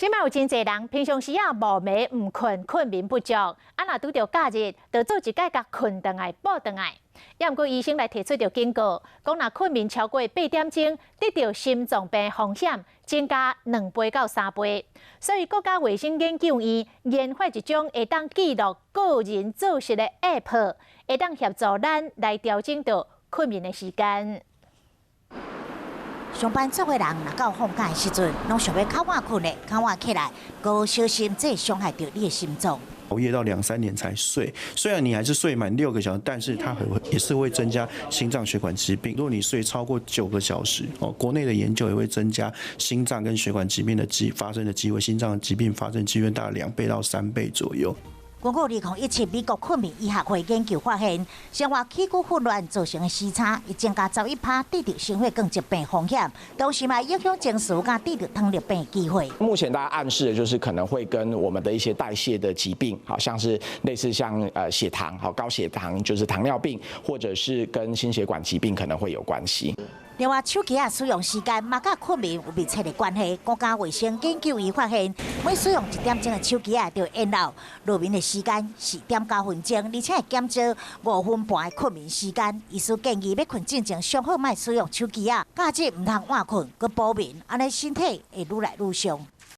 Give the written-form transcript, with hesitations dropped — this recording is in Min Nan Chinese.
這擺有真濟人平常時啊無暝毋睏，睏眠不足，啊若拄著假日，就做一擺共睏轉來補轉來。也毋過醫生來提出著警告，講若睏眠超過8點鐘，得著心臟病風險增加2倍到3倍。所以國家衛生研究院研發一種會當記錄個人作息的 App，會當協助咱來調整著睏眠的時間。上班族的人，若到放假的時陣，攏想欲較晚睏咧，較晚起來，閣小心這會傷害著你的心臟。熬夜到兩三點才睡，雖然你還是睡滿6個小時，但是它會也是會增加心臟血管疾病。如果你睡超過9個小時，哦，國內的研究也會增加心臟跟血管疾病的機發生的機會，心臟疾病發生機會大概2倍到3倍左右。根據2017美國睏眠醫學會研究發現，生活起居混亂造成的時差，會增加11趴得著心血管疾病風險，同時嘛影響情緒佮得著糖尿病的機會。目前大家暗示的就是可能會跟我們的一些代謝的疾病，好像是類似像血糖，好高血糖就是糖尿病，或者是跟心血管疾病可能會有關係。另外，手機仔使用時間嘛，佮睏眠有密切的關係。國家衛生研究院發現，每使用1點鐘的手機仔，就延後入眠的時間4.9分鐘，而且會減少5分半的睏眠時間。醫師建議，欲睏進前，上好莫使用手機仔，假日毋通晚睏，閣補眠，按呢身體會愈來愈傷。